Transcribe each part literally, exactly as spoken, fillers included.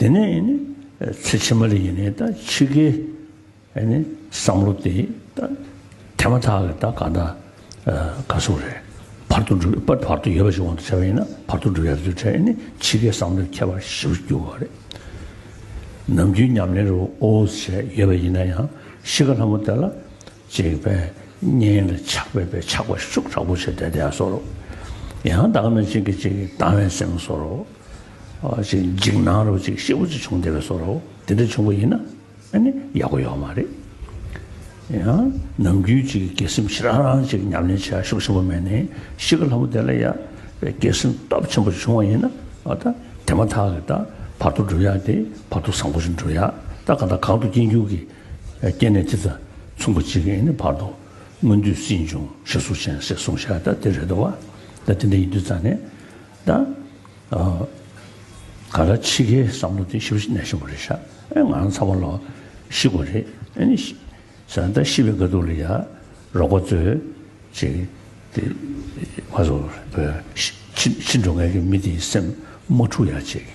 དེ་ནས་ཨེ་ནི་ཚེ་ཕྱི་མ་ལ་ཡིན་ནའི་ད་འཆི་ཁའི་ཨེ་ནི་བསམ་བློ་དེ་ད་དེ་མ་ཐག་གི་ད་ག་ད་ག་སོགས་རེད། བར་དུ་འགྲུབ་པ་བར་དུ་ཡོད་པ་ཞིག་དབང་དུ་བྱས་པ་ཡིན་ན་བར་དུ་འགྲུབ་ཡག་དུས་བྱས་ཨེ་ནི་འཆི་ཁའི་བསམ་བློའི་ཁྱད་པར་ཞེ་པོ་ཅིག་འགྱུར་བ་རེད། ནམ་རྒྱུན་ཉམས་ལེན་རུ་ཨོ་ཟེར་ཡོད་པ་ཡིན་ན་ཡང་ཤི་ཁ་ལྷ་མོ་དེ་ལ་ཅིག་པས་གཉེན་ལ་ཆགས་པས་པས་ཆགས་པ་ཤུགས་དྲག་པོ་བྱས་བསྡད་བསྡད་ཡ་བཟོ་འདྲ། ཡང་ད་ག་ནང་བཞིན་གྱི་ཅིག་སྡང་བའི་སེམས་བཟོ་འདྲ། ཨ་ཅིག་འཇིགས་སྣང་རུ་ཅིག་སྐྱེ་བོ་ཅིག་བྱུང་བསྡད་པའི་བཟོ་འདྲ་དེ་འདྲ་བྱུང་བ་ཡིན་ན་ཨ་ནི་ཡག་པོ་ཡོད་མ་རེད། ཡང་ནམ་རྒྱུན་ཅིག་དགེ་སེམས་ཞེ་དྲག་རང་ཅིག་ཉམས་ལེན་བྱེད་ཡ་ཤུགས་ཆེན་པོ་མེད་ནའི་ཤི་ཁ་ལྷ་མོ་དེ་ལ་ཡ་དགེ་སེམས་སྟོབས་ཆེན་པོ་བྱུང་བ་ཡིན་ན་ཨ་ད་དེ་མ་ཐག་གི་ད་བར་དུ་འགྲུབ་ཡ་དེ་བར་དུ་བཟང་པོ་ཞིག་འགྲུབ་ཡ། ད་གང་ལྟར་གང་དུ་སྐྱེ་འགྱུར་གྱི་སྐྱེ་གནས་དེ་དང་མཚུངས་པ་ཅིག་ཡིན་ནི་བར་དུ་མངོན་མཐོའི་སྲིད་འབྱུང་ཞེས་སུ་མཁྱེན་ཞེས་གསུངས་བཞག་ད་དེ་རེད་འདུག་བ། ད་དེ་འདྲ་ཡིན་དུས་ཙང་ནས་ད་ཨ་ག་ལ་འཆི་ཁའི་བསམ་བློ་དེ་ཞེ་པོ་ཞིག་གནད་ཆེན་པོ་རེད་ཤག་ཨེ་ང་རང་ཚང་མ་ལོ་ཤི་དགོས་རེད། ཨེ་ནི་ཤི་ཟེར་ན་ད་ཤི་བའི་དཀའ་སྡུག་ལ་ཡ་རོགས་པ་ཚོས་ཅིག་དེ་ང་ཚོ་ཤི་འགྲོ་མཁན་གྱི་མི་དེའི་སེམས་མ་འཁྲུག་ཡ་ཅིག་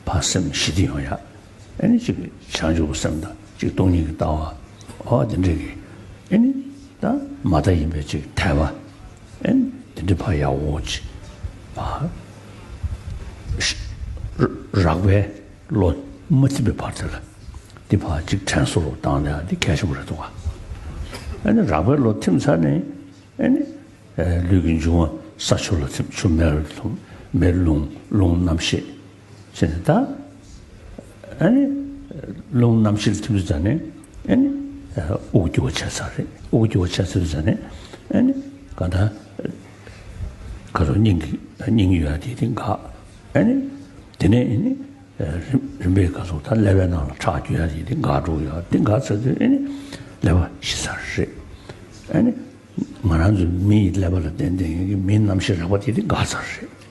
ཕར་སེམས་ཞི་བདེ་ཡོང་ཡ། ཨེ་ནི་ཅིག་བྱང་ཆུབ་སེམས་དང་ཅིག་སྟོང་ཉིད་ཀྱི་ལྟ་བ། ཨོ་དེ་འདྲ་གི་ཨེ་ནི་ད་མ་མཐའ་ཡིན་པའི་ཅིག་དད་པ། ཨེ་ནི་དེ་འདྲ་ཕར་ཡག་པོ་ཅིག་ཕར་རགས་པའི་བློ་མ་ཐིམ་པའི་བར་དེ་ལ་དེ་ཕར་ཅིག་དྲན་གསོ་རུ་བཏང་ནས་འདི་གལ་ཆེན་པོ་རེད་འདུག་ག་ཨེ་ནི་རགས་པའི་བློ་ཐིམ་ཚར་ནས་ཨེ་ནི་ལུས་ཀྱི་འབྱུང་བ་ས་ཆུ་ལ་ཐིམ། ཆུ་མེར་ཐིམ། མེར་རླུང་། རླུང་རྣམ་ཤེས་བྱས་ནས་ད་ཨ་ནི་རླུང་རྣམ་ཤེས་ལ་ཐིམ་དུས་ཙ་ནས་ཨ་ནི་དབུགས་རྒྱུ་བ་ཆད་ཚར་རེད། དབུགས་རྒྱུ་བ་ཆད་ཚར་དུས་ཙ་ནས་ཨ་ནི་ག་ད་ག་རུ་སྙིང་གི་སྙིང་ཡོད་ཡ་དེ་དེ་འགག་ཨ་ནི་དེ་ནས་ཨ་ནི་རིམ་རིམ་པས་ག་ཚོད་ད་ཀླད་པའི་ནང་ལ་ཁྲག་རྒྱུ་ཡ་དེ་དེ་འགག་འགྲོ་ཡ་དེ་འགག་ཚར་དུས་ཨ་ནི་ཀླད་པ་ཤི་ཚར་རེད། ཨ་ནི། ང་རང་ཚོའི་མི་ཡི་ཀླད་པ་ལ་ལྡན་ལྡན་གྱི་མིའི་རྣམ་ཤེས་རགས་པ་དེ་དེ་འགག་ཚར་རེད།